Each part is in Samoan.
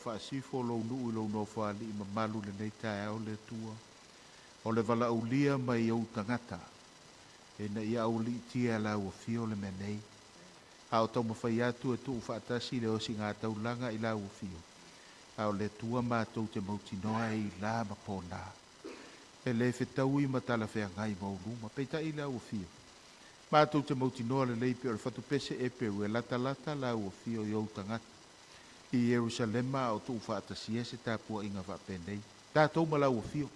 faasifo lou nuu i lou nofoalii mamalu i lenei taeao le Atua, o le valaaulia mai ou tagata, ina ia aualiitia e lau afio le mea nei. A o taumafai atu e tuufaatasi le osigataulaga i lau afio, a o le Atua matou te mautinoa e i la ma pona. E le fetaui ma talafeagai ma ou luma. Peitai lau afio, matou te mautinoa lelei pe o le fatupese e peu e latalata lau afio i ou tagata. I Ierusalema a o tuufaatasia se tapuaiga faapenei. Tatou ma lau afio.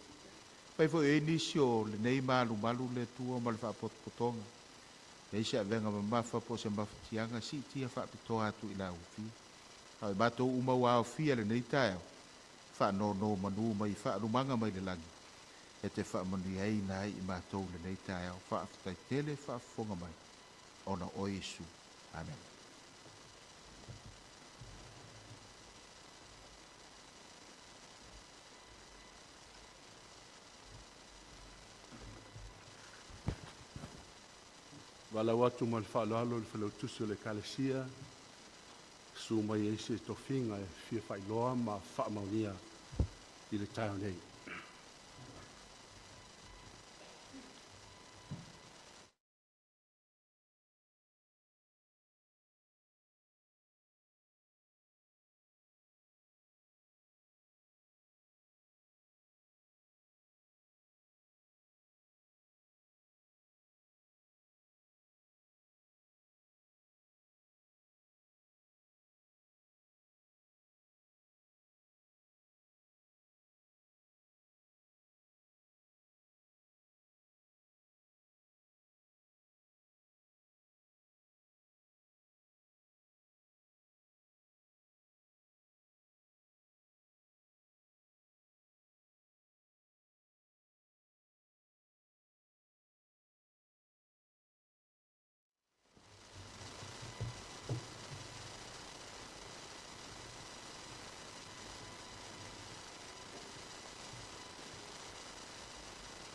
Fai foi ai nisi o lenei malumalu le Atua ma le faapotopotoga. E se avega mamafa po o se mafatiaga siitia faapitoa atu i lau afio. A o matou uma ua aofia lenei taeao, faanonomanu mai faalumaga mai le lagi, e te faamanuiaina ai i matou lenei taeao. Faafetai tele faafofoga mai, ona o Iesu. Amen. Valaau atu ma le faaaloalo i le Failautusi o le Ekalesia, susu mai ai se tofiga e fia faailoa ma faamaonia i le taeao nei.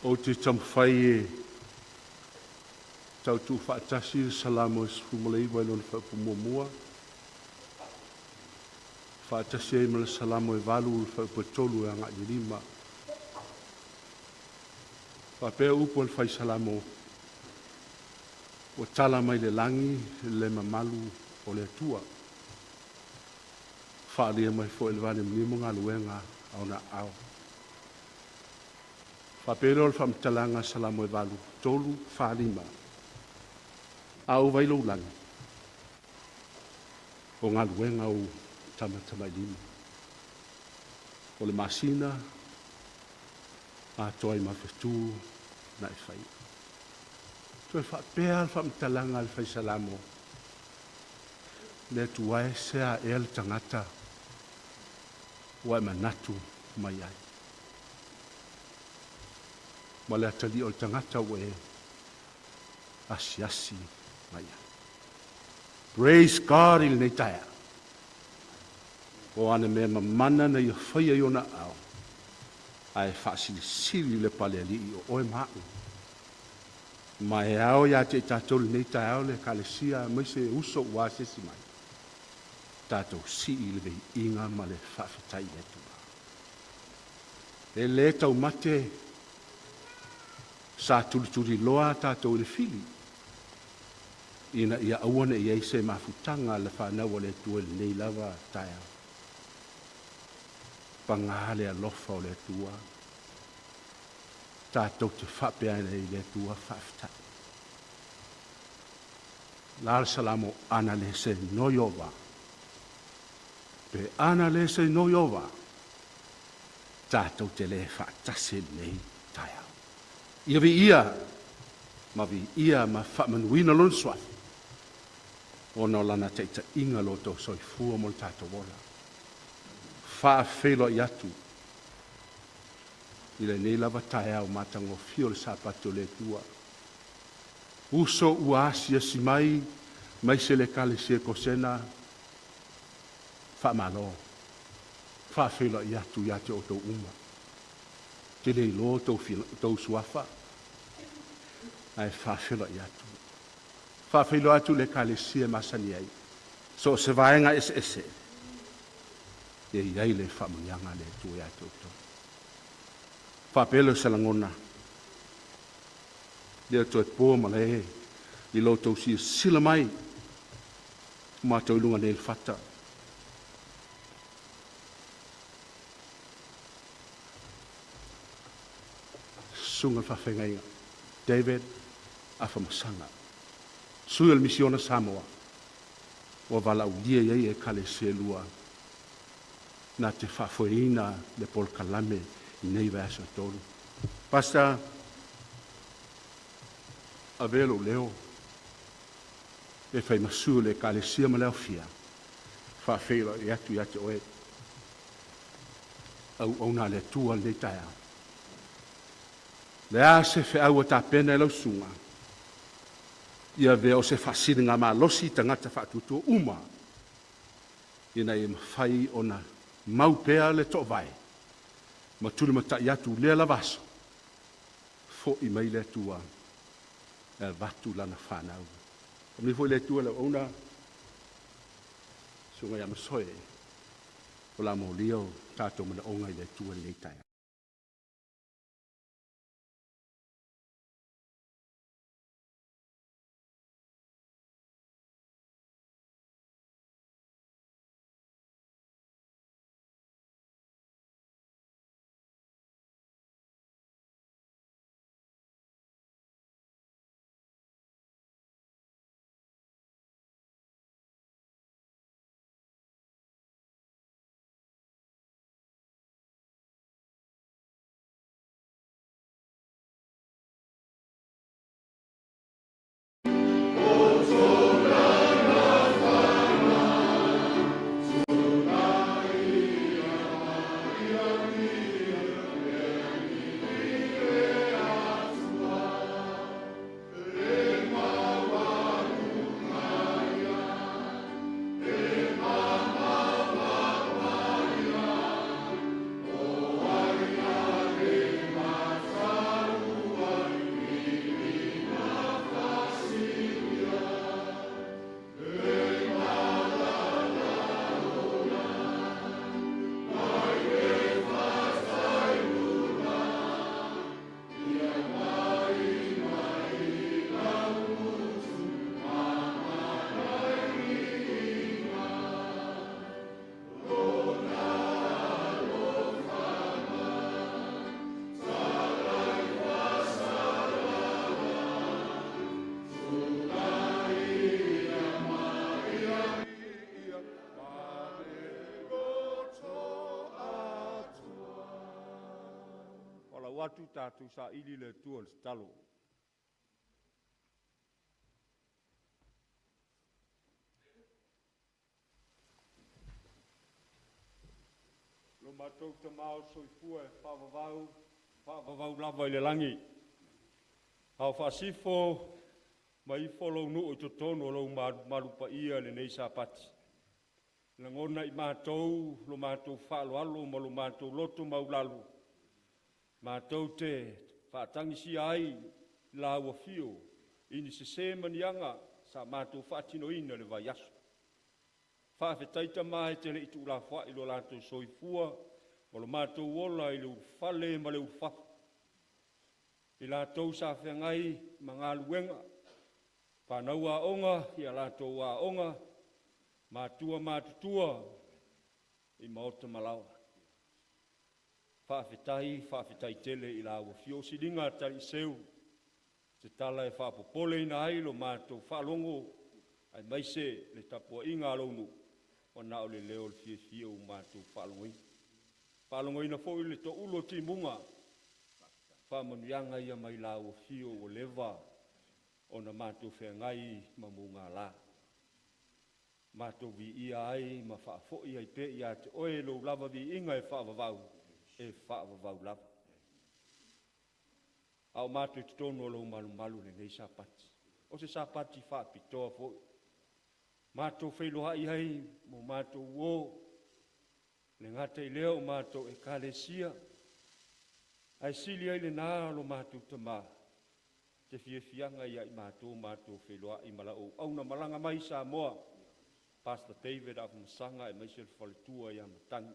Ou te taumafai e tautuu faatasi le Salamo e 19 i lona fuaiupu 1, faatasi ai ma le Salamo e 8 i le fuaiupu e 3 agai i le 5. E faapea upu a le Fai Salamo, ua tala mai le lagi le mamalu o le Atua, faaalia mai foi e le vanimanimo galuega a ona aao. Faapea lea o le faamatalaga a Salamo e 8, 3, 4, 5. A ou vaai i lou lagi, o galuega a ou tamatamailima, o le masina atoa ai ma fetu na e faia. Toe faapea le faamatalaga a le Fai Salamo, le Atua e, se a ea le tagata ua e manatu mai ai, ma le atalii o le tagata ua e asiasi mai ai. Praise God i lenei taeao. O ana mea mamana na ia faia i ona ao, ae faasilisili le palealii o oe ma a'u. Ma e ao ia te i tatou lenei taeao le Ekalesia aemaise uso ua asiasi mai, tatou sii le veiiga ma le faafetai i le Atua. E le taumate sa tulituliloa tatou i le fili, ina ia aua ne i ai se mafutaga a le fanau a le Atua i lenei lava taeao. Paga le alofa o le Atua, tatou te faapea ai i le Atua faafetai. La le Salamo, ana le se noi ova, pe ana le se noi ova, tatou te le faatasi i lenei taeao. Ia viia ma viia ma faamanuina lona suafa, ona o lana taitaiga lo outou soifua mo le tatou ola. Faafeiloai atu i lenei lava taeao matagofie o le Sapati o le Atua. Uso ua asiasi mai, mai se le Ekalesia Kosena, faamalo, faafeiloai atu ia te outou uma. Te le iloa outou suafa, ae faafeiloai atu. Faafeiloai atu i le Ekalesia e masani ai, so o se vaega eseese. E i ai le faamanuiaga a le Atua ia te outou. Faapea lea o se lagona, lea toe po malae i lo outou silasila mai, matou i luga nei o le fata. Susuga i le Faafeagaiga David Afamasaga, sui o le Misiona Samoa, ua valaaulia i ai Ekalesia e lua na te faafoeina le polokalame i nei vaiaso e 3. Pastor, avea lou leo e fai ma sui o le Ekalesia ma le aofia, faafeiloai atu ia te oe, auauna a le Atua i lenei taeao. Le a se feau ua tapena e lau susuga, ia avea o se faasiligamalosi i tagata faatuatua uma, ina ia mafai ona mau pea le toovae ma tulimatai atu i lea lava aso, fo'i mai le Atua e avatu lana fanau. Faamanuia foi le Atua i le auauna, susuga ia Masoe, o le a molia o tatou manaoga i le Atua i lenei taeao. Folau atu tatou saili le Atua i le tatalo. Lo matou Tama o soifua e faavavau, faavavau lava i le lagi. A o faasifo ma ifo lou nuu i totonu o lou malumalu paia i lenei Sapati. Lagona i matou lo matou faaaloalo ma lo matou loto maualalo, matou te faatagisia ai i lau afio i ni sese ma ni aga sa matou faatinoina i le vaiaso. Faafetai Tama e te le i tuulafoai lo latou soifua ma lo matou ola i le ulufale ma le ulufafo, i latou sa feagai ma galuega, fanau aoga i a latou aoga, matua matutua i maota ma laoa. Faafetai, faafetai tele i lau afio. O siliga a Taliiseu se tala e faapopoleina ai lo matou faalogo aemaise le tapuaiga a lou nuu, ua na o le leo o le fiafia ua matou faalogoina. Faalogoina foi le toeulo o timuga, faamanuiaga ia mai lau afio ua leva ona matou feagai ma mugala. Matou viia ai ma faafoi ai pea ia te Oe lou lava viiga e faavavau, e faavavau lava. A o matou i totonu o lou malumalu i lenei Sapati, o se Sapati faapitoa foi, matou feiloai ai ma matou uo, le gata i lea o matou ekalesia, ae sili ai lena lo matou Tama, te fiafiaga ia i matou matou feiloai ma lau auauna malaga mai i Samoa. Pastor David Afamasaga aemaise le faletua ia Matagi.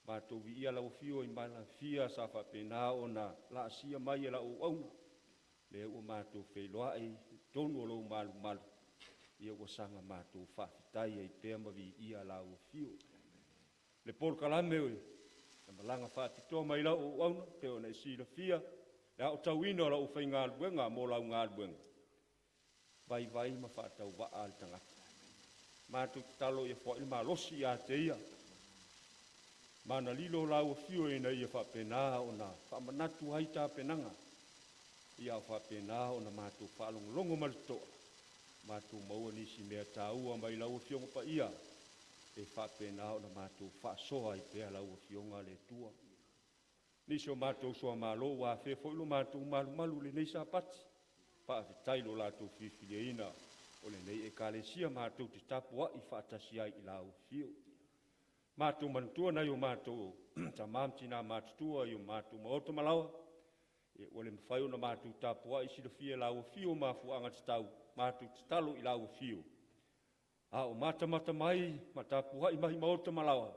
Matou viia lau afio i malafia sa faapena ona laasia mai e lau auauna, lea ua matou feiloai i totonu o lou malumalu, ia ua saga matou faafetai ai pea ma viia lau afio. Le polokalame na malaga faapitoa mai lau auauna, pei ona e silafia le aotauina o lau faigaluega mo lau galuega, vaivai ma faatauvaa le tagata. Matou tatalo ia foai le malosi ia te ia, mana lilo lau afio ina ia faapena ona faamanatu ai tapenaga, ia faapena ona matou faalogologo ma le totoa, matou maua nisi mea taua mai lau afioga paia, e faapena ona matou faasoa ai pea lau afioga le Atua. Nisi o matou suamalo ua afea foi lo matou malumalu i lenei Sapati, faafetai lo latou filifiliaina o lenei ekalesia matou te tapuai faatasi ai i lau afio. Matou manatua nai o matou tama ma tina matutua i o matou maota ma laoa, ua le mafai ona matou tapuai, silafia e lau afio mafuaaga tatau, matou tatalo i lau afio, a o matamata mai ma tapuai mai maota ma laoa,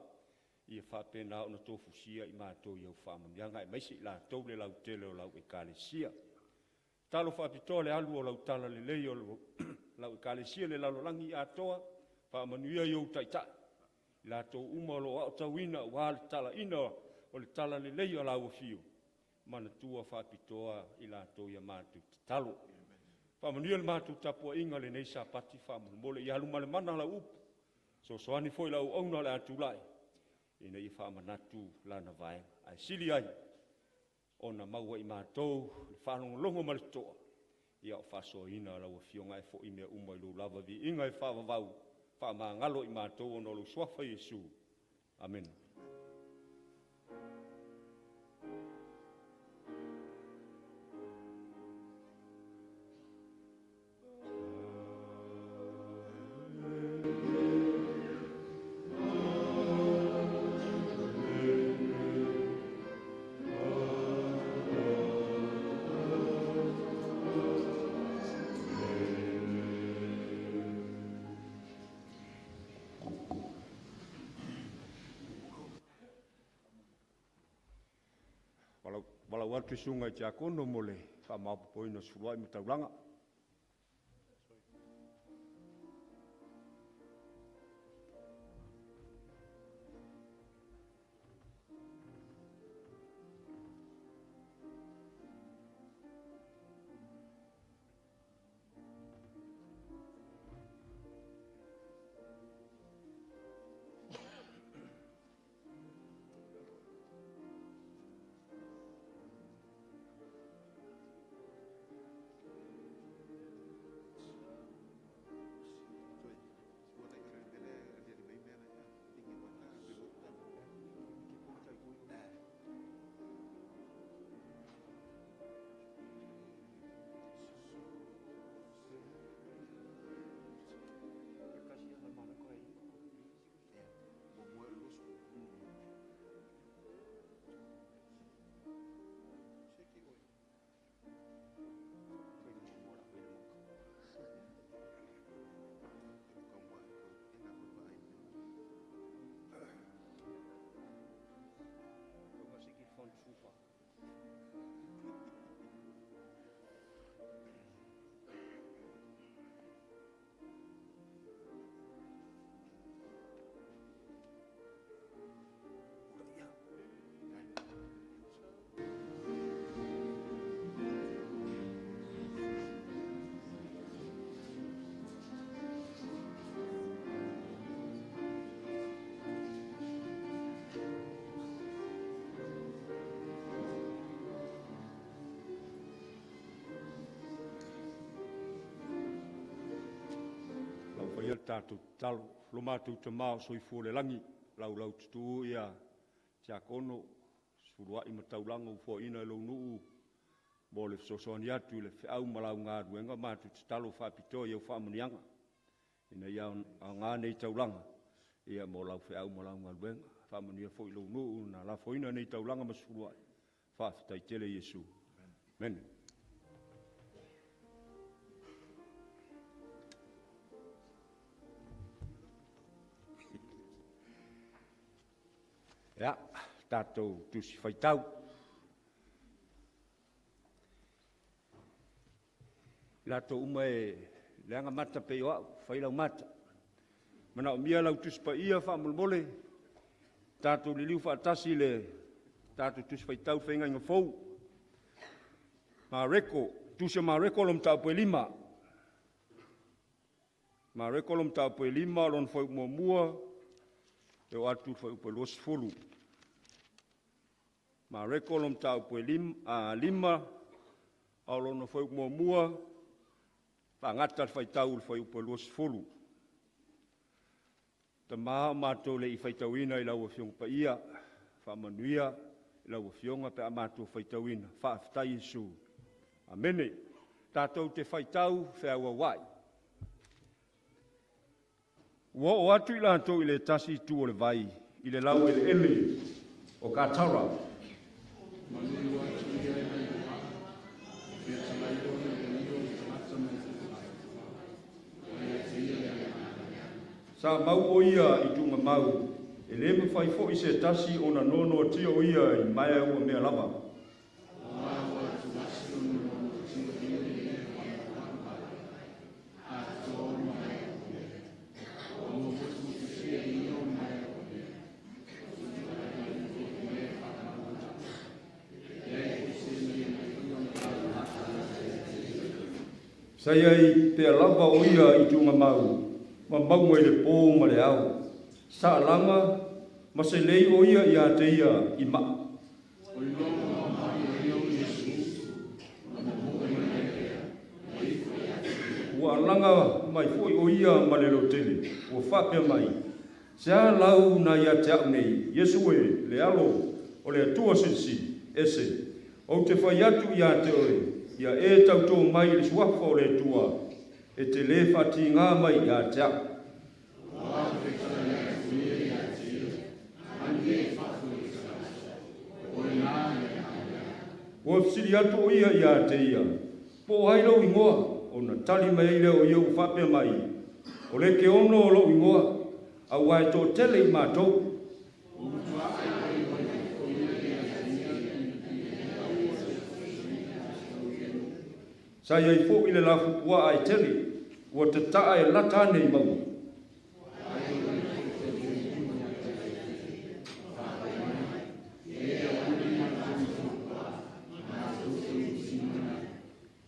ia faapena ona tofusia i matou i au faamanuiaga, aemaise i latou le lautele o lau ekalesia. Talo faapitoa le alu o lau tala lelei o lau ekalesia le lalolagi atoa, faamanuia i ou taitai, i latou uma o lo o aotauina aua le talaina o le tala lelei o lau afio, manatua faapitoa i latou ia matou tatalo. Faamanuia le matou tapuaiga lenei Sapati, faamolemole ia alumalemana lau upu, sosoani foi lau auauna o le a tulai, ina ia faamanatu lana vaega. Ae sili ai ona maua i matou le faalogologo ma le totoa, ia o faasoaina lau afioga e foi mea uma i lou lava viiga e faavavau, faamagalo i matou ona o lou suafa Iesu. Amene. Walau atu i susuga i tiakono mo le faamaopoopoina o sefuluai ma taulaga. Lau faia le tatou tatalo, lo matou tamā o soifua i le lagi, laulau tutu ia tiakono, sefuluai ma taulaga ua foaina e lou nuu mo le fesoasoani atu i le feau ma lau galuega, matou tatalo faapitoa i au faamanuiaga, ina ia aoga nei taulaga ia mo lau feau ma lau galuega. Faamanuia foi lou nuu na lafoina nei taulaga ma sefuluai. Faafetai tele Iesu. Amen. Ia, tatou Tusi Faitau. I latou uma e leaga mata pei o au, fai lau mata. Manaomia lau Tusi Paia faamolemole, tatou liliu faatasi i le tatou Tusi Faitau Feagaiga Fou. Mareko, Tusi a Mareko lona mataupu e 5. Mareko lona mataupu e 5 lona fuaiupu muamua e oo atu i le fuaiupu e 20. Mareko lona mataupu e 5, a o lona fuaiupu muamua faagata le faitau i le fuaiupu e 20. Tama a o matou le i faitauina i lau Afioga Paia, faamanuia i lau Afioga pe a matou faitauina. Faafetai Iesu. Amene. Tatou te faitau feauauai. Ua oo atu i latou i le tasi itu o le vai i le laueleele o Katara. Sa mau o ia i tuugamau, e le mafai foi se tasi ona noanoatia o ia i maea ua mea lava. Sa i ai pea lava o ia i tuugamau ma mauga i le po ma le ao. Sa alaga ma selei o ia ia te ia i maa. Ua alaga mai foi o ia ma le lotele, ua faapea mai, Se a lau na ia te au nei, Iesu e, le alo o le Atua Silisili, ese, ou te fai atu ia te oe, ia e tautō mai i le suafa o le Atua, e te lē faatigā mai ia te au. Ua fesili atu o ia ia te ia, Po o ai lou igoa? Ona tali mai ai lea o ia ua faapea mai, O le Keono o lou igoa, aua e toatele i matou. Sa i ai foi le lafupuaa e tele, ua tataa e lata ane i mauga.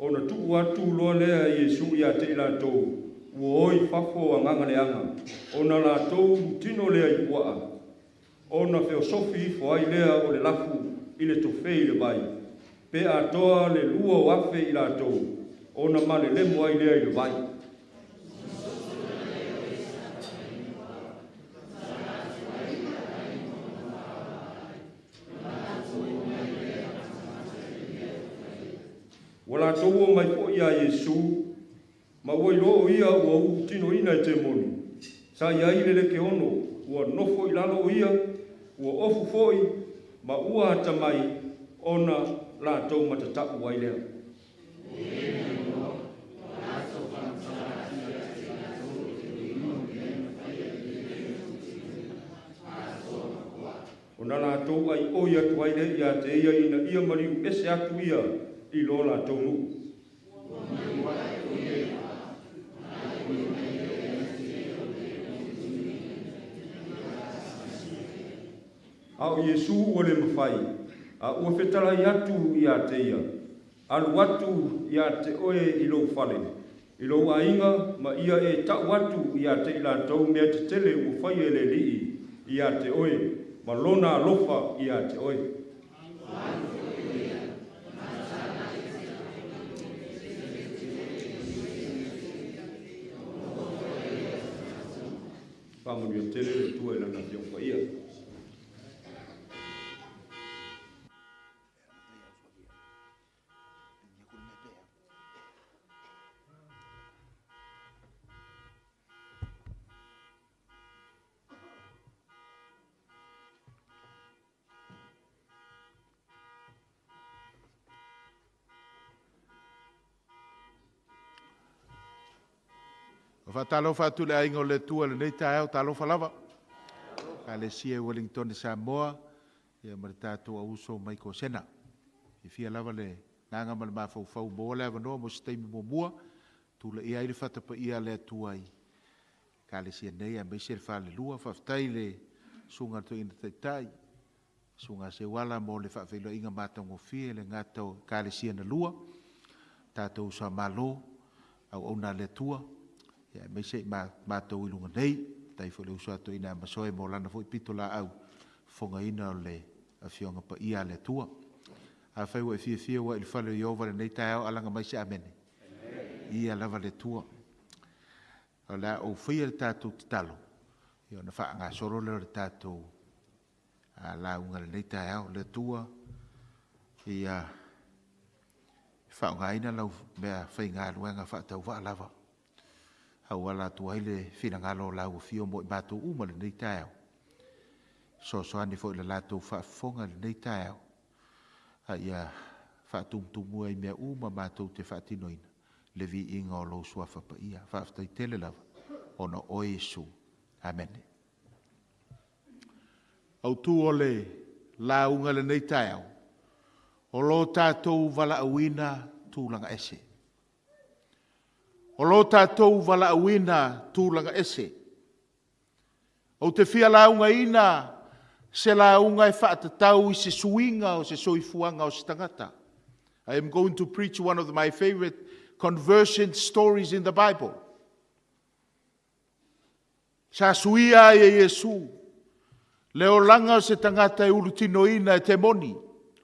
Ona tuu atu loa lea e Iesu ia te i latou, ua o i fafo o agaga leaga, ona latou ulutino lea i puaa, ona feosofi ifo ai lea o le lafu i le tofe i le vai, pe atoa le 2,000 i latou, ona malelemo ai lea i le vai. Ua latou o mai foi iā Iesu, ma ua iloa o ia ua ulutinoina e temoni. Sa i ai le lekeono, ua nofo i lalo o ia, ua ofu foi ma ua atamai, ona latou matatau ai lea. Ona latou aioi atu ai lea ia te ia ina ia maliu ese atu ia i lo latou nuu. A o Iesu ua le mafai, a ua fetalai atu ia te ia, Alu atu ia te oe i lou fale, i lou aiga, ma ia e tau atu ia te i latou mea tetele ua faia e le Alii ia te oe, ma lona alofa ia te oe. Faamanuia tele le Atua i Lana Afioga Paia. Faatalofa atu i le aiga o le Atua i lenei taeao, talofa lava. Ekalesia i Wellingtone Samoa, ia ma le tatou auuso mai Kosena. Fiafia lava le agaga ma le mafaufau ua maua le avanoa mo se taimi muamua, tulaia ai le fata paia a le Atua i Ekalesia nei aemaise le falelua. Faafetai i le Susuga i le Toeaina Taitai, Susuga Seuala mo le faafeiloaiga matagofie e le gata o Ekalesia na lua, tatou uso a Malo, auauna a le Atua, aemaise i matou i luga nei. Faafetai foi i le uso a toeaina ia Masoe mo lana foi pitolaau fofogaina o le Afioaga Paia a le Atua. Afai ua e fiafia ua e i le fale o Ieova i lenei taeao, alaga mai se amene. Viia lava le Atua. O le a ou faia le tatou tatalo ona faagasolo lea o le tatou lauga i lenei taeao. Le Atua, ia faaaogaina lau mea faigaluega faatauvaa lava, auala atu ai le finagalo o lau afio mo i matou uma i lenei taeao. Fesoasoani foi i le latou faafofoga i lenei taeao, a ia faatumutumua i mea uma matou te faatinoina le viiga o lou Suafa Paia. Faafetai tele lava ona o oe Iesu. Amene. Autu o le lauga i lenei taeao, o lo tatou valaauina tulaga ese. O lo tatou valaauina tulaga ese. Ou te fia laugaina se lauga e faatatau i se suiga o se soifuaga o se tagata. I am going to preach one of my favorite conversion stories in the Bible. Sa suia ai e Iesu le olaga o se tagata e ulutinoina e temoni.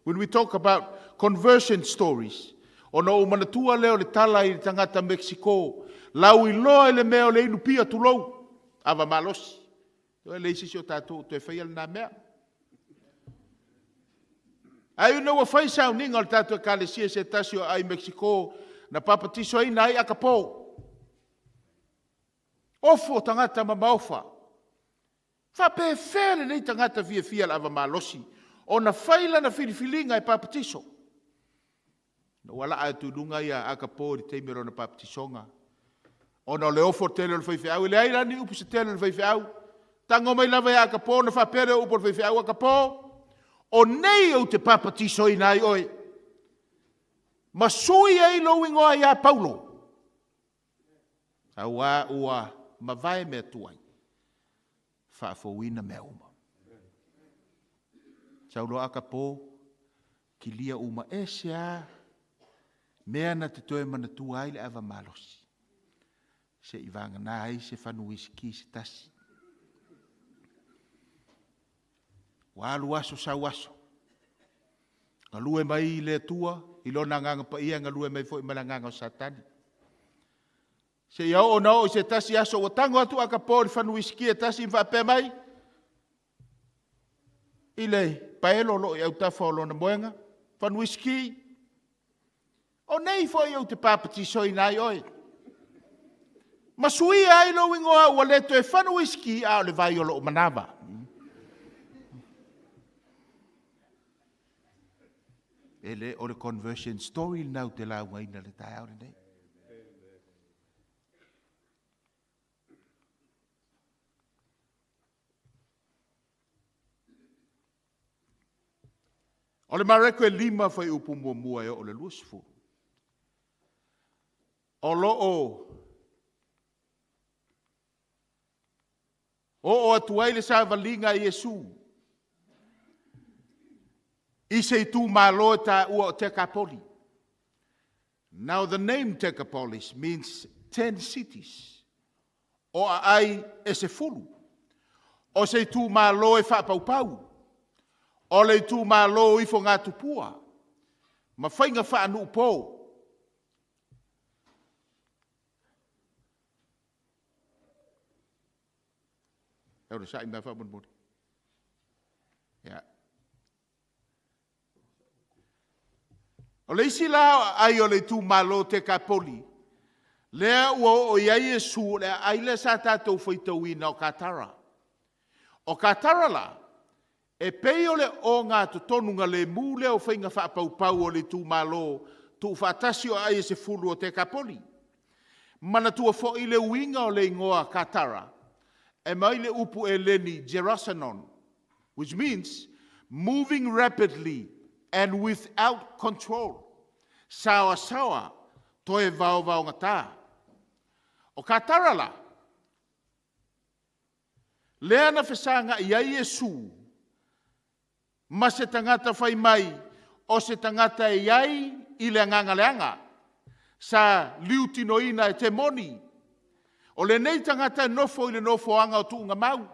When we talk about conversion stories, ona ou manatua lea o le tala i le tagata Mexico, lauiloa i le mea o le inu pia, tulou, ava malosi. E leai se isi o tatou o toe faia lena mea. Ae ina ua fai sauniga o le tatou ekalesia i se tasi o aai Mexico na papatisoaina ai Akapo, ofo tagata ma maofa. Faapefea lenei tagata fiafia i le ava malosi ona fai lana filifiliga e papatiso? Na ua laa atu i luga ia Akapo i le taimi o lona papatisoga, ona o le ofo tele o le faifeau. E leai la ni upu se tele o le faifeau. Tago mai lava ia Akapo ona faapea lea o upu a le faifeau, Akapo, o nei ou te papatisoina ai oe, ma sui ai lou igoa ia Paulo, aua ua mavae mea tuai, faafouina mea uma. Sau loa Akapo, kilia uma ese lava mea na te toe manatua ai le ava malosi, seivagana ai se fagu uisiki se tasi. Ua alu aso sau aso, galue mai le Atua i Lona Agaga Paia, galue mai foi ma le agaga o Satani. Seia oo ina oo i se tasi aso ua tago atu Akapo i le fagu uisiki e tasi ma faapea mai, i le paelo o lo o i autafa o lona moega, fagu uisiki, o nei foi ou te papatisoaina ai oe, ma suia ai lou igoa ua le toe fagu uisiki, a o le vai o lou manava. E le o le conversion story lena ou te laugaina i le taeao lenei. O le Mareko e 5 fuaiupu 1 e oo i le 20. O lo o oo atu ai le savaliga a Iesu i se itumalo e taua o Tekapoli. Now the name Decapolis means 10 cities. O aai e 10. O se itumalo e faapaupau. O le itumalo o ifogatupua ma faiga faanuu po. Onosai mai lava faamolemole. Ia. O le isi la aai o le itumalo o Tekapoli, lea ua oo i ai Iesu, o le aai lea sa tatou faitauina o Katara. O Katara la, e pei o le ogatotonugalemu lea o faiga faapaupau o le itumalo tuufaatasi o aai e 10 o Tekapoli. Manatua foi le uiga o le igoa Katara, E mai le upu Eleni gerasenon, which means moving rapidly and without control. Saoasaoa, toe vaovaogata. O Katara la, lea na fesaga'i ai Iesu ma se tagata fai mai o se tagata e i ai i le agaga leaga, sa liutinoina e temoni. O lenei tagata e nofo i le nofoaga o tuugamau,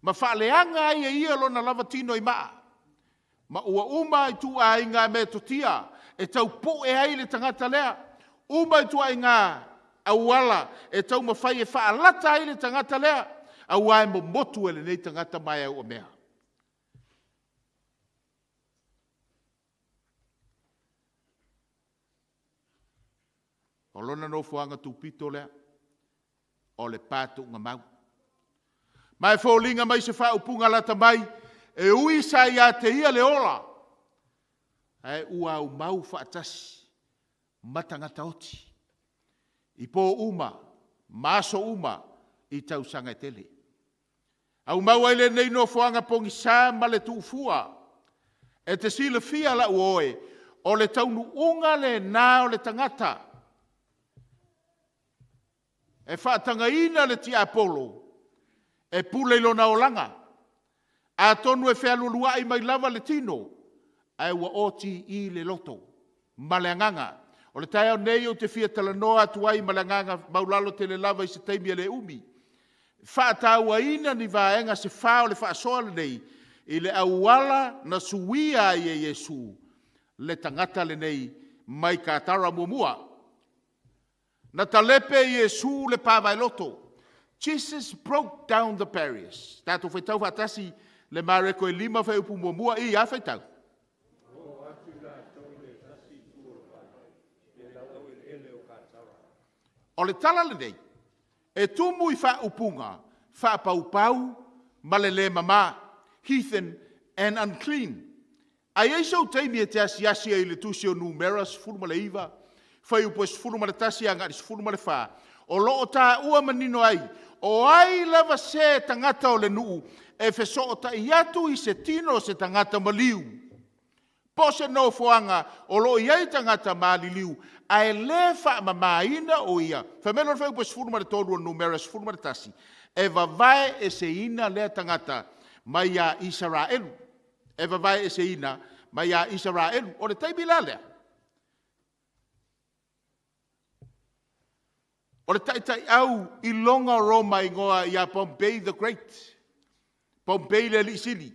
ma faaleaga ai e ia lona lava tino i maa, ma ua uma ituaiga metotia e taupu'e ai le tagata lea, uma ituaiga auala e taumafai e faalata ai le tagata lea, auā e momotu e lenei tagata ma e auamea. O lona nofoaga tupito lea, o le pa tuugamau. Ma e foliga mai se faaupuga lata mai, e ui sa ia te ia le ola, ae ua aumau faatasi ma tagata oti, i po uma ma aso uma i tausaga e tele. Aumau ai lenei nofoaga pogisa ma le tuufua. E te silafia lau oe, o le taunuuga lena o le tagata e faatagaina le tiapolo e pule i lona olaga. Atonu e fealualuai mai lava le tino, ae ua OTE le loto ma le agaga. O le taeao nei ou te fia talanoa atu ai ma le agaga maualalo tele lava i se taimi e le umi. Faatauaina ni vaega se fa o le faasoa lenei i le auala na suia ai e Iesu le tagata lenei mai Katara muamua. Na talepe Iesu le pavaeloto. Jesus broke down the barriers. Tatou faitau faatasi le Mareko e 5 fuaiupu muamua i a faitau. O le tala lenei, e tumu i faaupuga faapaupau ma le le mama, heathen and unclean. A i ai sou taimi e te asiasi ai i le tusi o Numera 19, fuaiupu e 11 agai i le 14, o lo o taua manino ai, o ai lava se tagata o le nuu e fesootai atu i se tino o se tagata maliu, po o se nofoaga o lo o i ai tagata maliliu, ae le faamamaina o ia, fai mai lona fuaiupu e 13 o Numera 11, e vavae eseina lea tagata mai ia Isaraelu. E vavae eseina mai ia Isaraelu. O le taimi la lea, o le taitaiau i loga o Roma igoa ia Pompey the Great, Pompey le alii sili,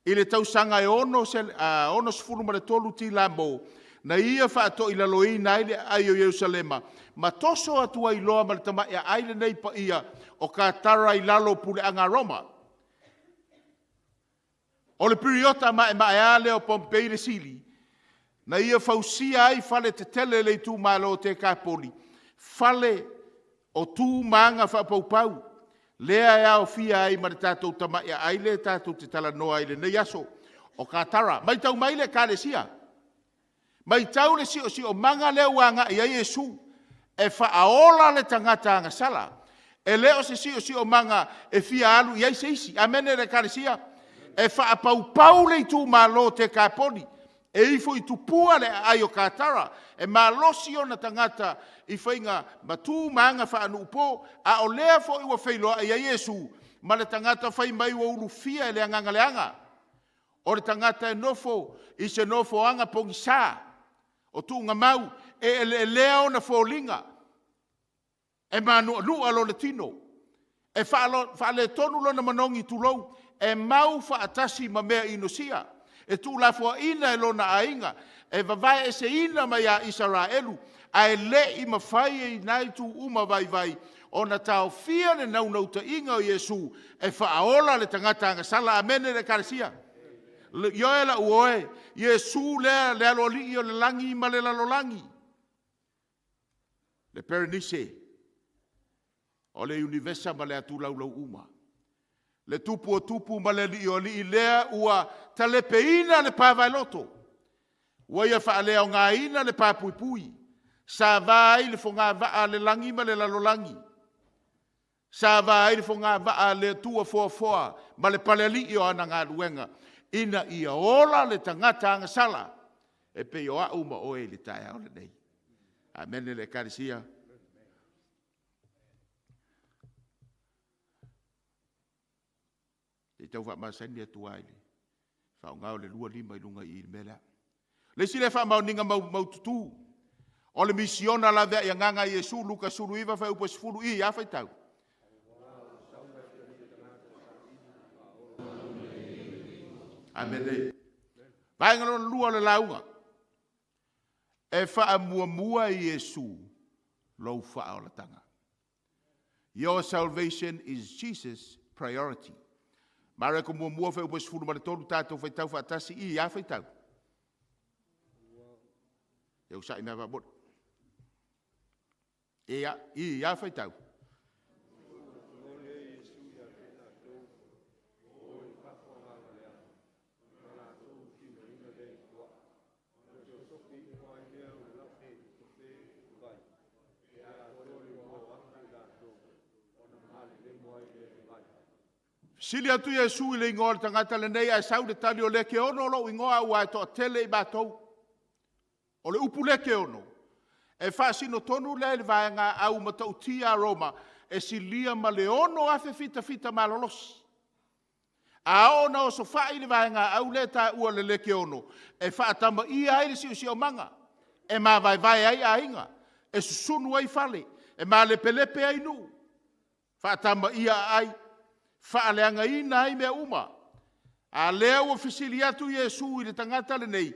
i le tausaga e 63 tilamo, na ia faatoilaloina ai le aai o Ierusalema, ma toso atu ai loa ma le tamai aai lenei paia o Katara i lalo o puleaga a Roma. O le piriota maemaea lea o Pompei le Sili, na ia fausia ai fale tetele i le itumalo o Tekapoli, fale o tu ma aga faapaupau, lea e aofia ai ma le tatou tamai aai lea tatou te talanoa ai i lenei aso, o Katara. Matau mai le Ekalesia, matau le siosiomaga lea ua agai i ai Iesu, e faaola le tagata agasala. E le o se siosiomaga e fia alu i ai se isi. Amene le Ekalesia. E faapaupau le itumalo o Tekapoli, e ifo i tupua le aai o Katara, e malosi ona tagata i faiga ma tu ma aga faanuupo, a o lea foi ua feiloai ai Iesu ma le tagata fai mai ua ulufia e le agaga leaga. O le tagata e nofo i se nofoaga pogisa, o tuugamau, e eleelea ona foliga, e manuanua lona tino, e faaletonu lona manogi tulou, e mau faatasi ma mea inosia, e tuulafoaina e lona aiga, e vavae eseina mai ia Isaraelu, ae le i mafai e ina itu uma vaivai ona taofia le naunautaiga o Iesu e faaola le tagata agasala. Amene le Ekalesia. Ioe lau oe, Iesu lea le aloalii o le lagi ma le lalolagi, le Perenise o le Univesa ma le atulaulau uma, le tupu o tupu ma le alii o alii lea ua talepeina le pavaeloto, ua ia faaleaogaina le papuipui, sa va ai le fogavaa a le lagi ma le lalolagi. Sa va ai le fogavaa a le Atua foafoa ma le palealii o ana galuega, ina ia ola le tagata agasala e pei o au ma oe i le taeao lenei. Amene le Ekalesia. Se i tau faamasani atu lava i le faaaoga o le 2 lima i luga i i le mea lea. Le isi lea faamaoniga maututu, o le misiona laveai agaga a Iesu, Luka 19 fuaiupu e 10 i, a faitau. Amene. Vaega lona lua o le lauga, e faamuamua Iesu lou faaolataga. Your salvation is Jesus' priority. Mareko 1 fuaiupu e 13, tatou faitau faatasi i, a faitau. E usai mea faamoni. Ia, i, a faitau. Fesili atu Iesu i le igoa o le tagata lenei, ae sau le tali, o Lekeono lou igoa aua e toatele i matou. O le upu Lekeono, e faasino tonu lea i le vaega au matautia a Roma, e silia ma le 6,000 fitafita malolosi. A oo ina osofai le vaega au lea e taua o le Lekeono, e faatamaia ai le siosiomaga, e mavaevae ai aiga, e susunu ai fale, e malepelepe ai nuu, faatamaia aai, faaleagaina ai mea uma. A lea ua fesili atu Iesu i le tagata lenei,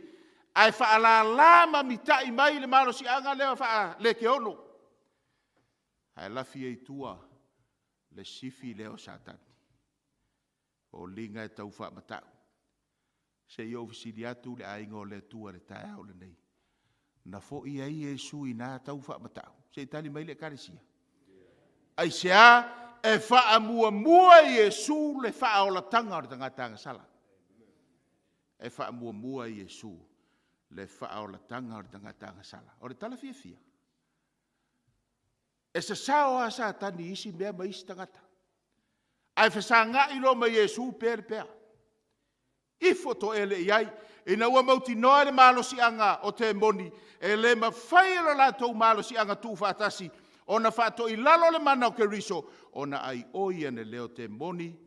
ae faalala ma mitai mai le malosiaga lea faalekeono. Ae lafi ai i tua le sifi lea o Satani. O liga e tau faamatau. Se i ou fesili atu le aiga o le Atua i le taeao lenei. Na foi ai Iesu i na tau faamatau? Se i tali mai le Ekalesia. Aisea? E faamuamua Iesu le faaolataga o le tagata agasala. E faamuamua Iesu le faaolataga o le tagata agasala. O le tala fiafia, e sasao lava Satani i isi mea ma isi tagata, ae fesagai loa ma Iesu pe le pea. Ifo toele i ai, ina ua mautinoa le malosiaga o temoni, e le mafai e lo latou malosiaga tuufaatasi ona faatoilalo le mana o Keriso, ona aioi ane lea o temoni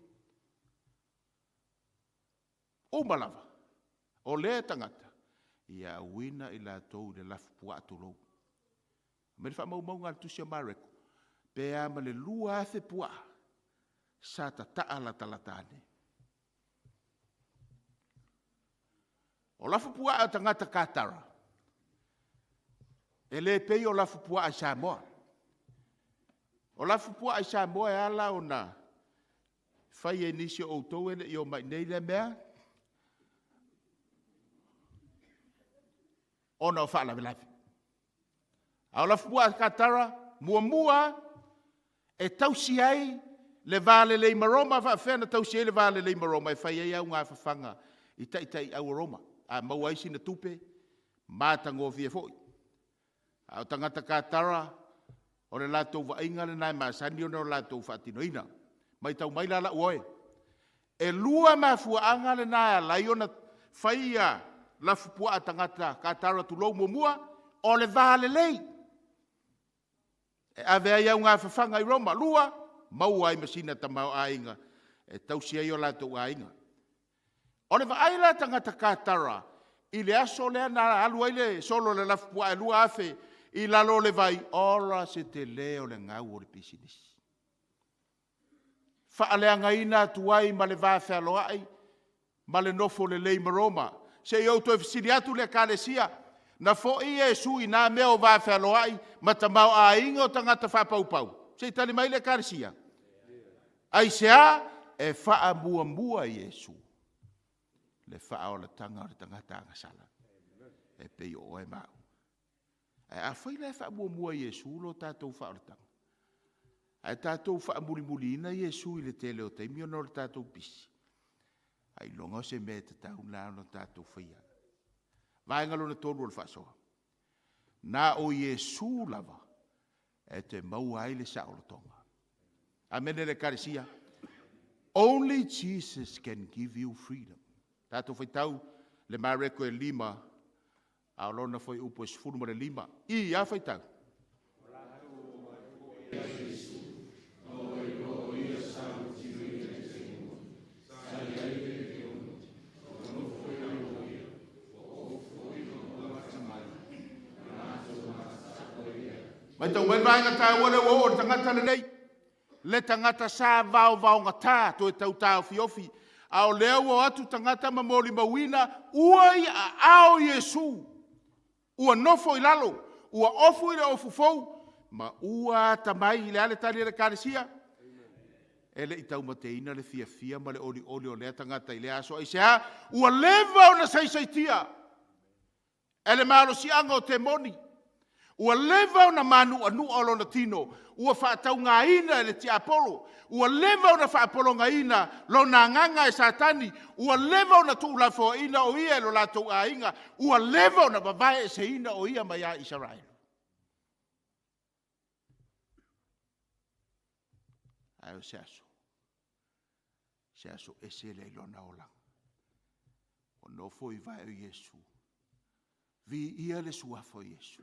uma lava o lea tagata, ia auina i latou i le lafupuaa tulou. Mai le faamaumauga a le tusi a Mareko, pe a ma le 2,000 puaa sa tataa latalata ane. O lafupuaa o tagata Katara, e le pei o lafupuaa i Samoa. O lafupuaa i Samoa e ala ona fai e nisi o outou e le i omai i nei lea mea, ona o faalavelave. A o lafupuaa Katara, muamua e tausi ai le va lelei ma Roma. Faapefea ona tausi ai le va lelei ma Roma? E fai ai augafafaga i taitaiau o Roma, a maua ai sina tupe matagofie foi. A o tagata Katara, o le latou vaaiga lena e masani ona latou faatinoina. Matau mai la lau oe, e lua mafuaaga lena e ala ai ona fai ia lafupuaa tagata Katara tulou. Muamua, o le va lelei e ave ai augafafaga i Roma. Lua, maua ai ma sina tamaoaiga e tausi ai o latou aiga. O le vaai la tagata Katara i le aso lea na alu ai le solo a le lafupuaa e 2,000 i lalo o le vai, ola se tele o le gau o le pisinisi. Faaleagaina atu ai ma le va fealoai ma le nofo lelei ma Roma. Se i ou toe fesili atu le Ekalesia, na foi Iesu i na mea o va fealoai ma tamaoaiga o tagata faapaupau? Se i tali mai le Ekalesia. Aisea? E faamuamua Iesu le faaolataga o le tagata agasala e pei o oe ma au. Ae afai la e faamuamua Iesu lo tatou faaolataga, ae tatou faamulimuliina Iesu i le tele o taimi ona o le tatou pisi, ailoga o se mea e tatau la ona tatou faia. Vaega lona tolu o le faasoa, na o Iesu lava e te maua ai le saolotoga. Amene le Ekalesia. Only Jesus can give you freedom. Tatou faitau le Mareko e 5, a o lona fuaiupu e 15. I a faitau. Matau mai le vaega taua lea ua oo i le tagata lenei, le tagata sa vaovaogatā toe tau taofiofi, a o lea ua o atu tagata ma molimauina ua i aao o Iesu, ua nofo i lalo, ua ofu i le ofu fou, ma ua atamai. I le a le tali a le Ekalesia? E le i taumateina le fiafia ma le olioli o lea tagata i lea aso. Aisea? Ua leva ona saisaitia e le malosiaga o temoni. Ua leva ona manu'anu'a lona tino, ua faataugaina e le tiapolo, ua leva ona faapologaina lona agaga e Satani, ua leva ona tuulafoaina o ia e lo latou aiga, ua leva ona vavaeeseina o ia mai ia Isaraelu. Ae o se aso, se aso ese lea i lona olaga. Ua nofo i vae o Iesu, viia le suafa o Iesu.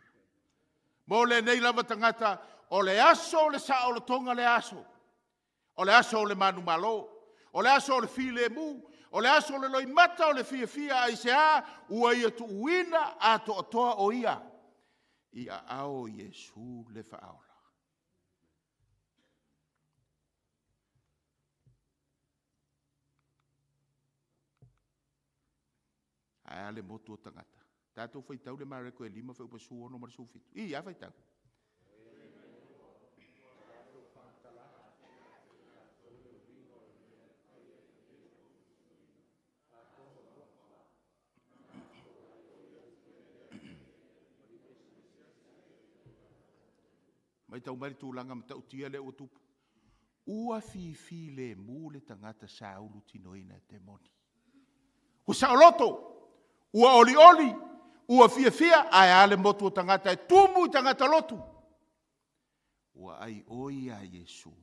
Mo lenei lava tagata, o le aso o le saolotoga lea aso. O le aso o le manumalo, o le aso o le filemu, o le aso o le loimata o le fiafia, aisea? Ua ia tuuina atoatoa o ia i aao o Iesu le Faaola. Ae a le motu o tagata? Tatou faitau le Mareko e 5 fuaiupu 16 ma le 17. I a faitau? Matau mai le tulaga matautia lea ua tupu. Ua fifilemu le tagata sa ulutinoina e temoni. Ua saoloto, ua olioli, ua fiafia, ae a le motu o tagata e tumu i tagata lotu. Ua aioi ia Iesu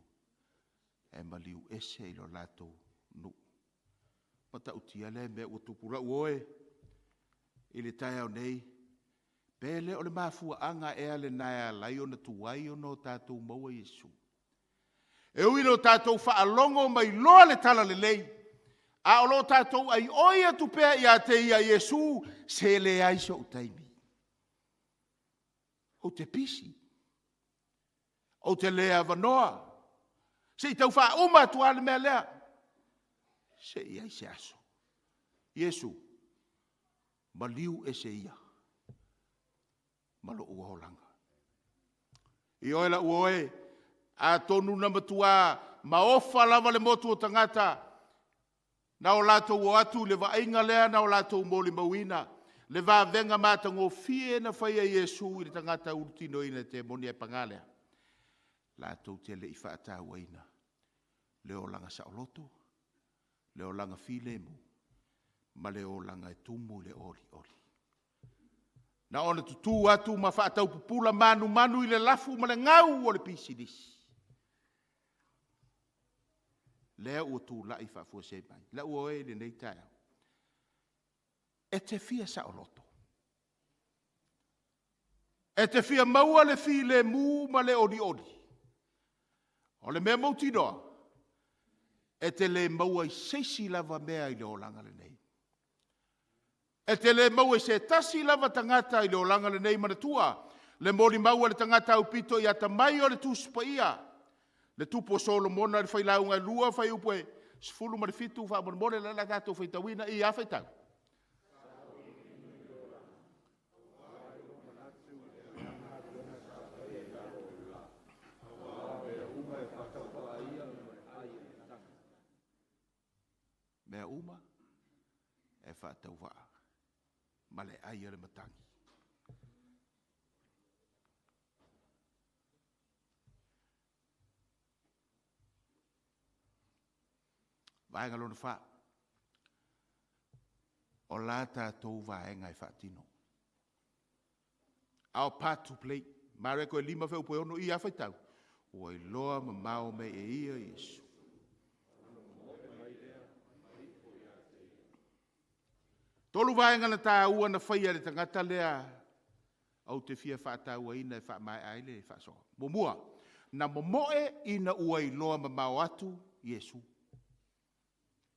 e maliu ese i lo latou nuu. Matautia lea mea ua tupu lau oe i le taeao nei, pe le o le mafuaaga ea lena e ala ai ona tuai ona o tatou maua Iesu. E ui ina o tatou faalogo mai loa le talalelei, a o lo o tatou aioi atu pea ia te ia Iesu, se leai so'u taimi. Ou te pisi. Ou te le avanoa. Se i tau faauma atu lava le mea lea. Se i ai se aso. Iesu, maliu ese ia ma lou olaga. I oe lau oe, atonu na matua maofa lava le motu o tagata na o latou o atu i le vaaiga lea na o latou molimauina le vavega matagofie na faia e Iesu i le tagata ulutinoina e temoni, ae paga lea, latou te le i faatauaina le olaga saoloto, le olaga filemu, ma le olaga e tumu i le olioli. Na ona tutu atu ma faataupupula manumanu i le lafu ma le gau o le pisinisi. Lea ua tulai faafuasei mai. Lau oe i lenei taeao. E te fia saoloto. E te fia maua le filemu ma le olioli. O le mea mautinoa, e te le maua i se isi lava mea i le olaga lenei. E te le maua i se tasi lava tagata i le olaga lenei. Manatua le molimau a le tagata aupito i atamai o le Tusi Paia, le tupu o Solomona i le failauga e 2, fuaiupu e 17, faamolemole la le tatou faitauina. I a faitau? Mea uma e faatauvaa ma le ai o le matagi. Vaega lona fa, o la tatou vaega e faatino. Our part to play. Mareko e 5 fuaiupu e 6 i a faitau. Ua iloa mamao mai e ia Iesu. Tolu vaega na tāua na faia e le tagata lea ou te fia faatauaina e faamaea ai le faasoa. Muamua, na momoe ina ua iloa mamao atu Iesu.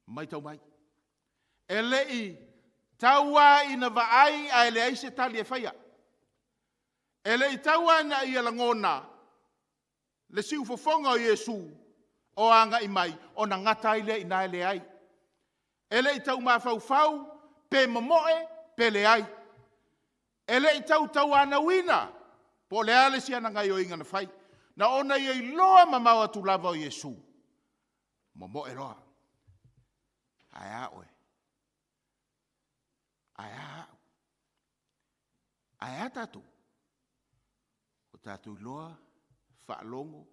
Matau mai. E le i tau lava ina vaai ae leai se tali e faia. E le i tau lava ina ia lagona le siufofoga o Iesu o agai mai ona gata ai lea i ina e leai. E le i tau mafaufau pe momoe pe leai. E le i tau tauanauina po o le a le isi ana gaoioiga na fai. Na ona ia iloa mamao atu lava o Iesu, momoe loa. Ae a oe? Ae a au? Ae a tatou? Ua tatou iloa, faalogo,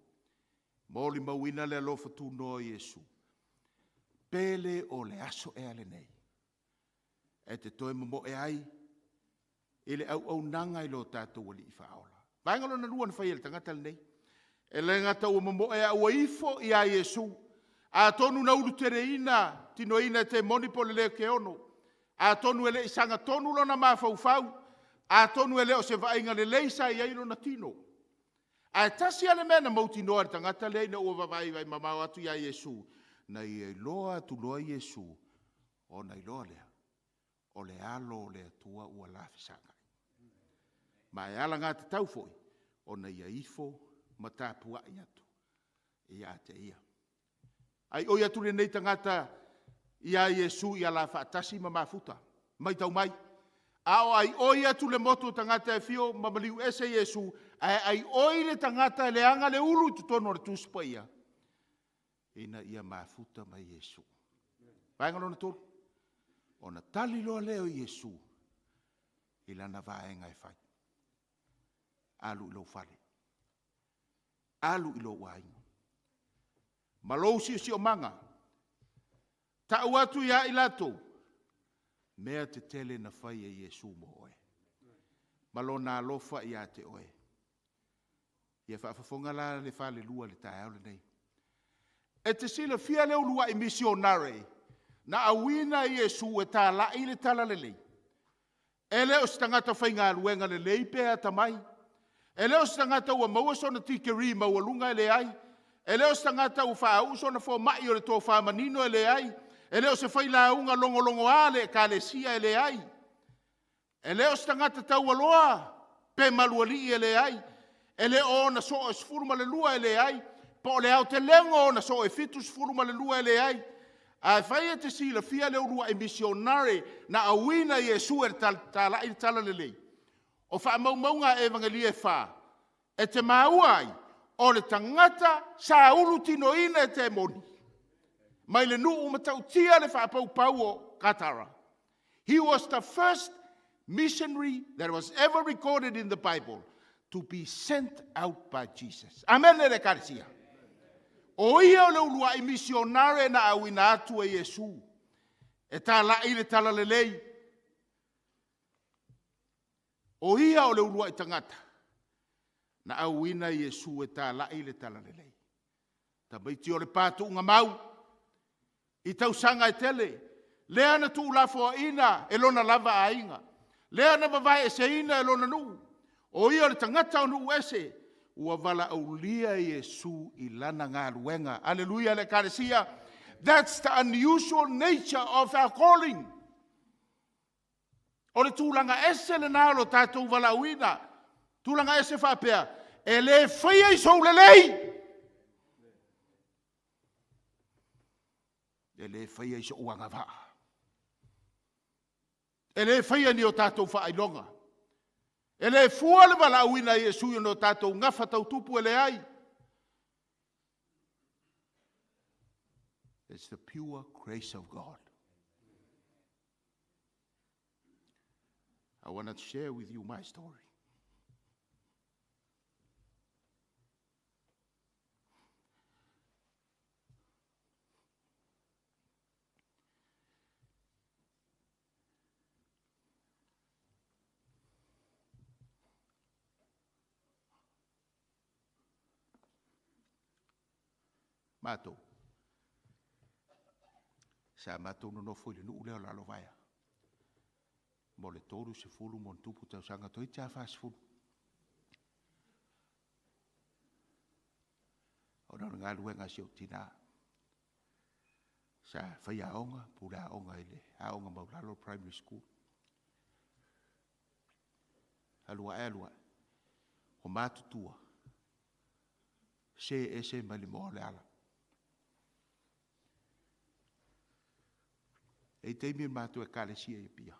molimauina le alofa tunoa o Iesu. Pe le o le aso ea lenei e te toe momoe ai i le auaunaga i lo tatou Alii Faaola. Vaega lona lua na fai e le tagata lenei, e le gata ua momoe a ua ifo ia Iesu. Atonu na uluteleina, tinoina e temoni po o le lekeono. Atonu e le i sagatonu lona mafaufau, atonu e le o se vaaiga lelei sa i ai lona tino. Ae tasi lava le mea na mautinoa e le tagata lea ina ua vaavaai mamao atu ia Iesu, na ia iloa atu loa Iesu, ona iloa lea, o le alo o le Atua ua la fesagai. Ma e alagatatau foi ona ia ifo ma tapuai atu ia te ia. Aioi atu lenei tagata ia Iesu ia la faatasi ma mafuta. Matau mai, a o aioi atu le motu o tagata e fio ma maliu ese Iesu, ae aioi le tagata e leaga le ulu i totonu o le Tusi Paia, ina ia mafuta ma Iesu. Vaega lona tolu, ona tali loa lea o Iesu i lana vaega e fai. Alu i lou fale, alu i lou aiga, ma lou siosiomaga, tau atu ia i latou, mea tetele na fai e Iesu mo oe, ma lona alofa ia te oe. Ia faafofoga la le falelua i le taeao lenei. E te silafia le uluai misionare na auina Iesu e talai le talalelei. E le o se tagata faigaluega lelei pe atamai. E le o se tagata ua maua sona tikeri maualuga e leai. E le o se tagata ua faauu sona fomai o le tofa manino e leai. E le o se failauga logologoa le ekalesia e leai. E le o se tagata taualoa pe malualii e leai. E le o ona soo e 12 e leai. Po o le aotelega o ona soo e 72 e leai. Ae fai e te silafia le uluai misionare na auina Iesu e talai le talalelei, o faamaumauga a Evagelia e fa, e te maua ai, o le tagata sa ulutinoina e temoni mai le nuu matautia le faapaupau o Katara. He was the first missionary that was ever recorded in the Bible to be sent out by Jesus. Amen le ekalesia. O ia o le uluai misionare na auina atu e Iesu e talai le talalelei. O ia o le uluai tagata na auina Iesu e talai le talalelei. Tamaiti o le patuuga mau i tausaga e tele, lea na tuulafoaiina e lona lava aiga, lea na vavaeeseina e lona nuu, o ia o le tagata o nuu ese, ua valaaulia Iesu i lana galuega. Aleluia le ekalesia. That's the unusual nature of our calling. O le tulaga ese lena o lo tatou valaauina. Tulaga ese faapea, e le faia i sou lelei, e le faia i sou agavaa, e le faia ni o tatou faailoga, e le fua le valaauina a Iesu i o tatou gafa tautupu e leai. It's the pure grace of God. I want to share with you my story. Matou, sa matou nonofo i le nuu lea o Lalovaea mo le 30+ tausaga, toeitiiti lava 40. Ona o le galuega a si ou tina, sa faiaoga, puleaoga i le aoga maualalo primary school. Alu ae alu ae, ua matutua, see ese mai le moa o le ala. E i ai taimi o le matou ekalesia i Apia,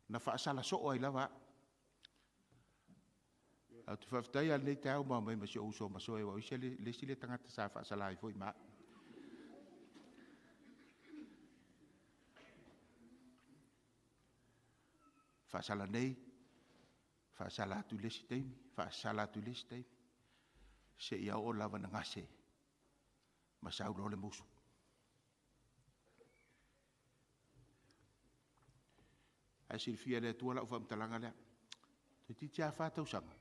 na faasala soo ai lava au. Ae ou te faafetai lava i lenei taeao ua ma omai ma si ou uso o Masoe aua o ia le isi lea tagata sa faasala ai foi ma au. Faasala nei, faasala atu i le isi taimi, faasala atu i le isi taimi, seia oo lava ina gase ma sau loa le musu. Ae silafia e le Atua lau faamatalaga lea, toeitiiti lava fa tausaga,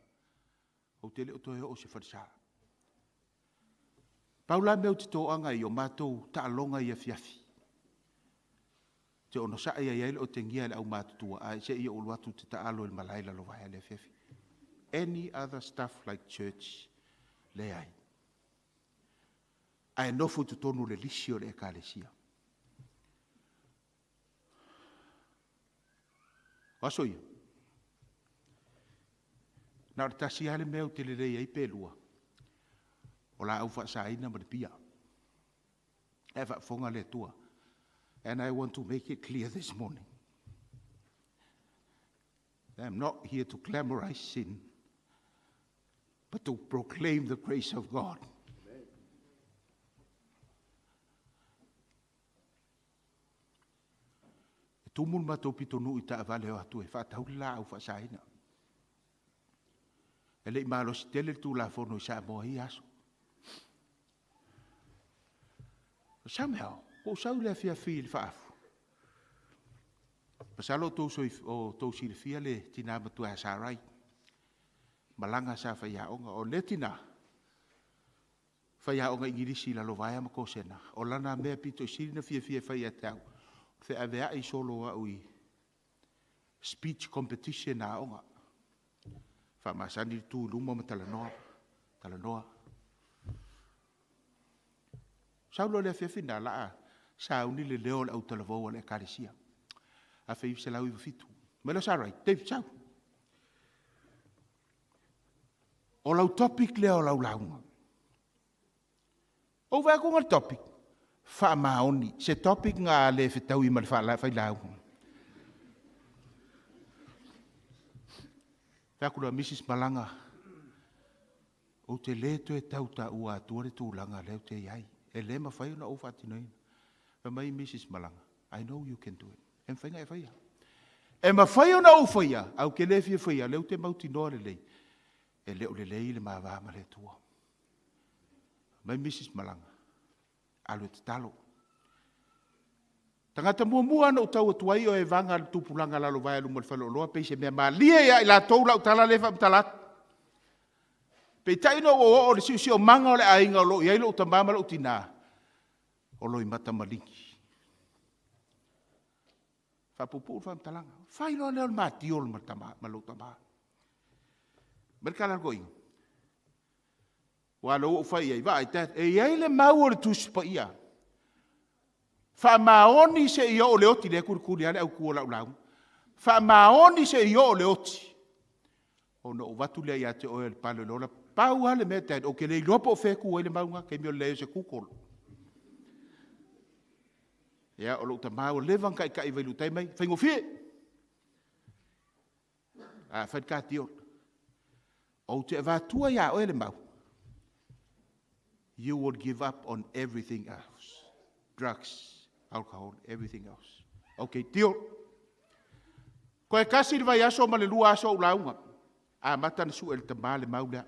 ou te le o toe oo i se falesa. Pau la le mea ou te toaga ai, o matou taaloga i afiafi. Ou te onosai lava e i ai le otegia e le aumatutua ae se i ou alu atu ou te taalo i le malae i Lalovaea i le afiafi. Any other stuff like church, leai. Ae nofo i totonu o le lisi o le Ekalesia. O aso ia, na o le tasi lava le mea ou te lelei ai pe lua, o laau faasaina ma le pia. La e faafofoga le Atua. And I want to make it clear this morning. I am not here to glamorize sin, but to proclaim the grace of God. E tumu le matou pitonuu i taavale e o atu e faatau le laau faasaina. E le i malosi tele le Tulafono i Samoa i ia aso. Somehow, ua ou sau i le afiafi i le faafu, masalo o outou silafia le tina matua ia Sarai, Malaga sa faiaoga. O lea tina, faiaoga igilisi i Lalovaea ma Kosena, o lana mea pito i sili ona fiafia e fai ia te au, o feaveai solo o au i speech competition a aoga. Faamasani le tu i luma ma talanoa, talanoa. Sau loa i le afiafi lena, o le a sauni le leo o le autalavou a le Ekalesia, 1997. Fai mai lea o Sarai, David, sau. O lau topic lea o lau lauga. Ou vaai atu i le topic, faamaoni. Se topic na le fetaui ma le failauga. Fai atu loa, Mrs. Malaga, ou te le toe tau taua atua le tulaga lea ou te i ai. E le mafai ona ou faatinoina. Fai mai Mrs. Malaga, I know you can do it. E mafai ona e faia. E mafai ona ou faia, ae ou te le fia faia, lea ou te mautinoa lelei, e le o lelei le ma va ma le Atua. Mai Mrs. Malaga, alu e tatalo. Tagata muamua na ou tau atu ai o Evaga le tupulaga lalovaea luma o le faleoloa, pei se mea malie ia i latou lau tala lea faamatala atu. Peitai na ou oo le siosiomaga o le aiga o lo o i ai lou tama ma lou tina, o Loimata Maligi. Faapuupuu le faamatalaga. Fai loa lea o le matie o le ma lou tama. Mai le tala a le toeaina. Aua o lea ua ou fai i ai, vaai dad, e i ai le mau o le Tusi Paia, faamaoni seia oo i le oti, lea e tulituli lava le autu o lau lauga. Faamaoni seia oo i le oti, ona ou avatu lea ia te oe o le pale o le ola. Pau lava le mea dad, ou te le iloa po o fea e tu ai le mau lena, taimi o le leai o se Google. Ia, o lou tama ua leva ona taitai vailuutai mai, faigofie. A fai le ta deal. Ou te avatua ia oe le mau. You will give up on everything else. Drugs, alcohol, everything else. Okay, deal. Toe tasi le vaiaso ma le 2 aso ou lauga. Amata na sue le tama le mau lea.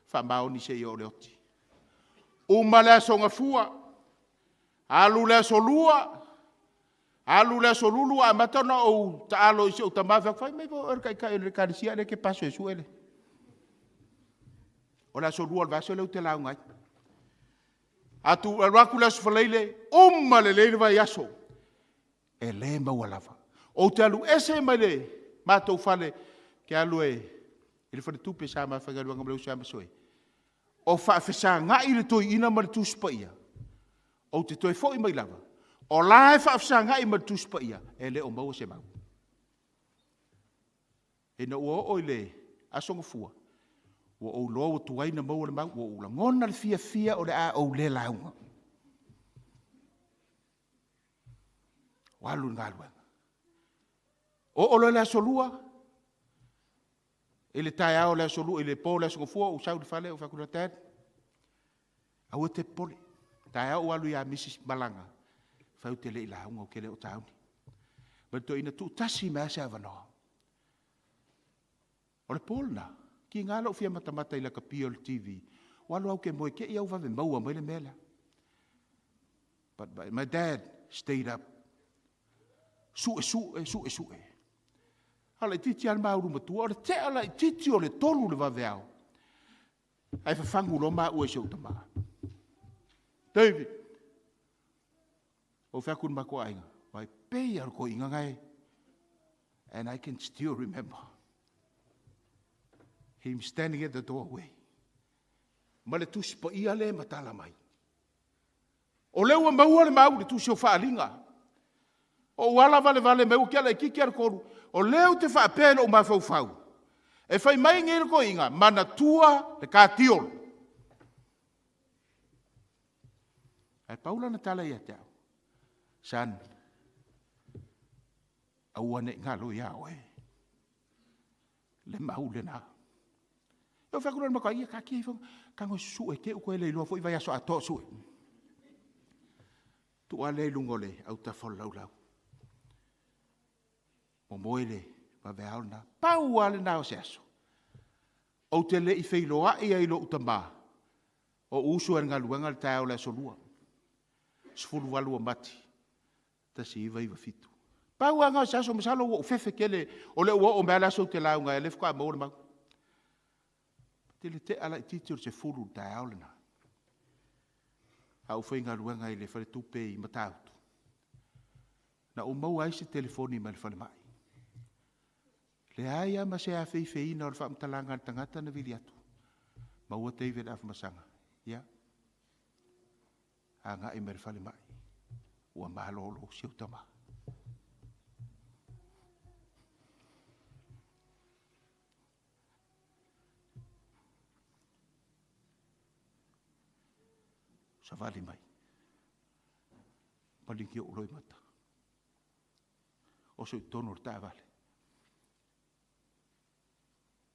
Faamaoni seia oo i le oti. Uma le aso Gafua, alu le aso Lua, alu le aso Lulu, amata ona ou taalo i si ou tama, fai atu, fai mai foi o oe o le taitai o le ekalesia, a o lea e te paso e sue le. O le aso Lua o le vaiaso lea ou te lauga ai. Atu alu atu le Aso Faraile, uma lelei le vaiaso, e le maua lava. Ou te alu ese mai le matou fale, ke alu e i le faletupe sa ma faigaluega ma le uso ia Masoe. O faafesagai le toeaina ma le Tusi Paia, ou te toe foi mai lava, o la e faafesagai ma le Tusi Paia, e le o maua se mau. Ina ua oo i le Aso Gafua, ua ou iloa ua tuai ona maua le mau, ua ou lagona le fiafia o le a ou le lauga. Ua alu le galuega. Oo loa i le Aso Lua, i le taeao o le Aso Lua, i le po o le Aso Gafua, ou sau i le fale, ou fai atu, Dad, aua e te popole, taeao ou alu ia Mrs Malaga, fai ou te le i lauga ou te le o tauni. Ma le toeaina, tuutasi mai lava se avanoa. O le po lena, tiga lou fia matamata i le lakapi o le TV, ua alu lava ou te moe, te i lava ua vave maua mai le mea lea. But my dad stayed up, sue, sue, sue, sue. A o laitiiti lava le ma ulu matua, o le tea laitiiti o le 3 i le vaveao, ae fafagu loa maua i si ou tama. David, ou fai atu i le matou aiga, vai pei lava o le toeaina na e. And I can still remember him standing at the doorway. Ma le Tusi Paia lea e matala mai. O lea ua maua le mau i le tusi o Faaaliga. O ou ala valevale mai ua tea laitiiti lava le 3. O lea ou te faapea i lou mafaufau, e fai mai nei le toeaina, manatua le katiolo. Ae pau lana tala ia te au, son, aua ne i galo ia oe le mau lena. E fai atu loa i le matou aiga, ia taatia ifo, tago e susue, te i ua toe le iloa foi vaiaso atoa o sue. Tuu lava lea i luga o le autafa o le laulau. Momoe le vaveao lena. Pau lava lena o se aso. Ou te le i feiloai ai i lou tama, o ou usu ai i le galuega le taeao o le Aso Lua, 18 o Mati, 1997. Pau lava lena o se aso, masalo ua ou fefe tele, o lea ua oo mai lava le aso ou te lauga ai, o lea faatoa maua le mau. I le tea laitiiti o le 10 i le taeao lena, a ou faigaluega i le faletupe i Matautu, na ou maua ai se telefoni mai le falemai. Leai lava ma se afeifeiina o le faamatalaga a le tagata na vili atu. Maua David Afamasaga, ia, agai mai le falemai, ua malolo si ou tama. Savali mai, paligi ou loimata, oso i totonu o le taavale,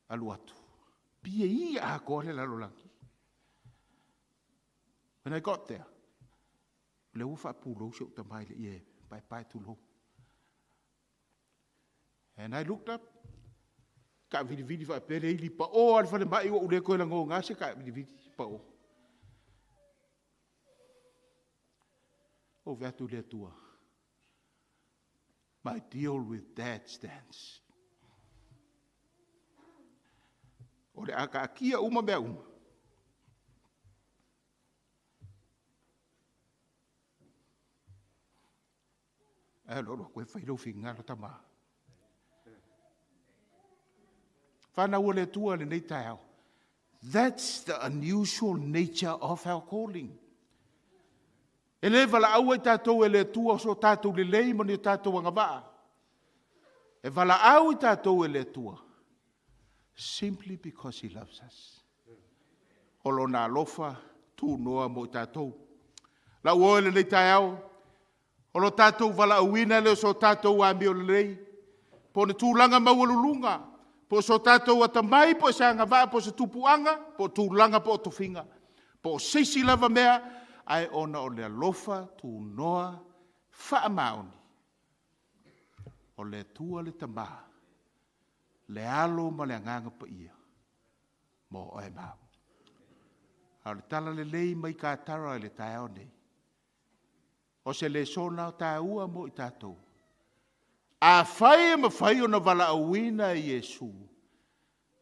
alu atu, pie atoa le lalolagi. When I got there, o lea ua faapulou si ou tama i le ie paepae tulou. And I looked up, taavilivili faapea le ili pao lava le falemai ua ou le toe lagona se taavilivili pao. Ou fai atu i le Atua, my deal with Dad stands. O le a taatia uma mea uma. Ae alu alu atu e fai lou finagalo tama. Whanau o le Atua lenei taeao. That's the unusual nature of our calling. E le valaau ai tatou e le Atua o so tatou lelei ma ni o tatou agavaa. E valaau i tatou e le Atua simply because He loves us. O lona alofa tunoa mo i tatou. Lau oe lenei taeao, o lo tatou valaauina lea o so tatou amio lelei, po o le tulaga maualuluga, po o so tatou atamai, po o se agavaa, po o se tupuaga, po o tulaga po o tofiga, po o se isi lava mea, ae ona o le alofa tunoa faamaoni o le Atua le Tama, le Alo ma le Agaga Paia mo oe ma au. A o le tala lelei mai Katara i le taeao nei, o se lesona o tāua mo i tatou. Afai e mafai ona valaauina e Iesu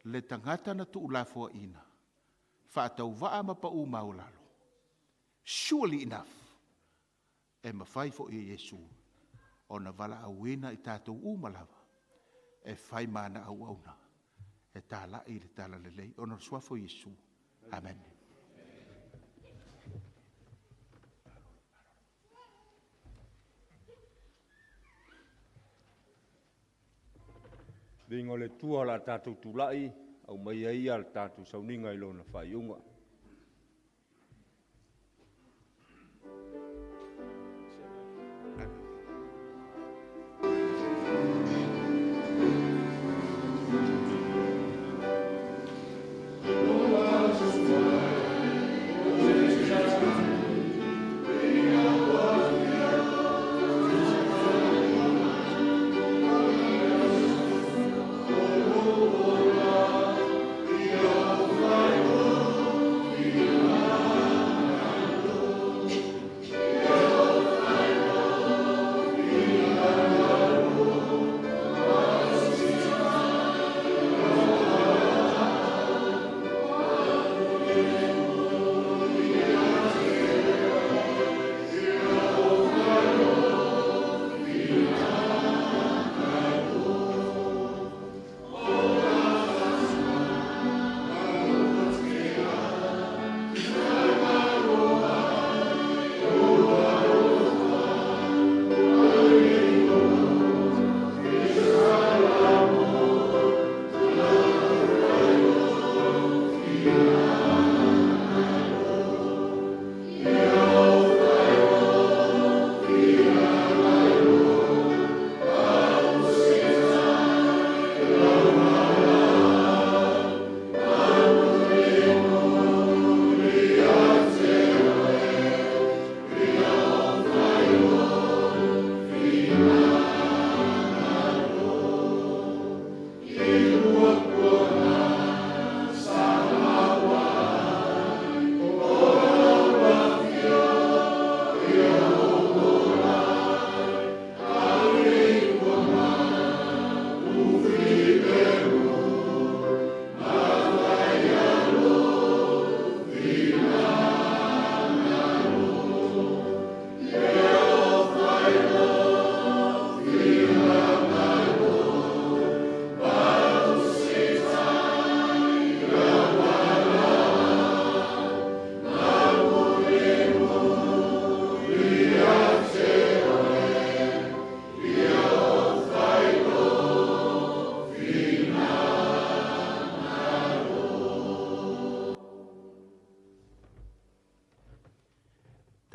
le tagata na tuulafoaiina, faatauvaa ma pau maualalo, Surely enough, e mafai foi e Iesu ona valaauina i tatou uma lava e fai ma ana auauna e talai le talalelei ona o le suafa o Iesu. Amene. Viiga o le Atua o le a tatou tulai, aumaia ia le tatou sauniga i lona faaiuga.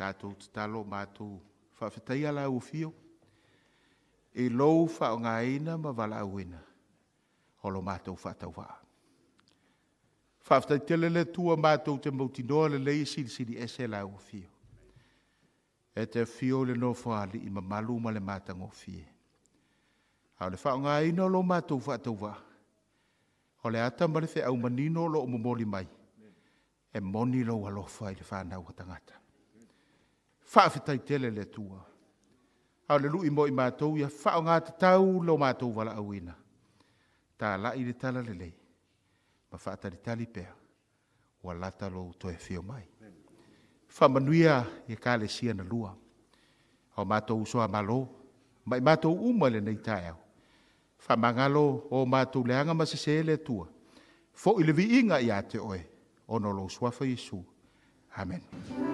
Tatou tatalo matou faafetaia lau afio i lou faaaogaina ma valaauina o lo matou faatauvaa. Faafetai tele le Atua matou te mautinoa lelei e silisili ese lau afio. E te afio i le nofoalii mamalu ma le matagofie. A o le faaaogaina o lo matou faatauvaa, o le ata ma le feau manino o lo o momoli mai, e moni lou alofa i le fanau a tagata. Faafetai tele le Atua. A o le lui mo i matou ia faaaoga tatau lo matou valaauina. Talai le talalelei ma faatalitali pea ua lata lou toe afio mai. Faamanuia i Ekalesia na lua. O matou uso a Malo, ma i matou uma i lenei taeao. Faamagalo o matou leaga ma sese le Atua. Foi le viiga ia te oe, ona o lou suafa Iesu. Amen.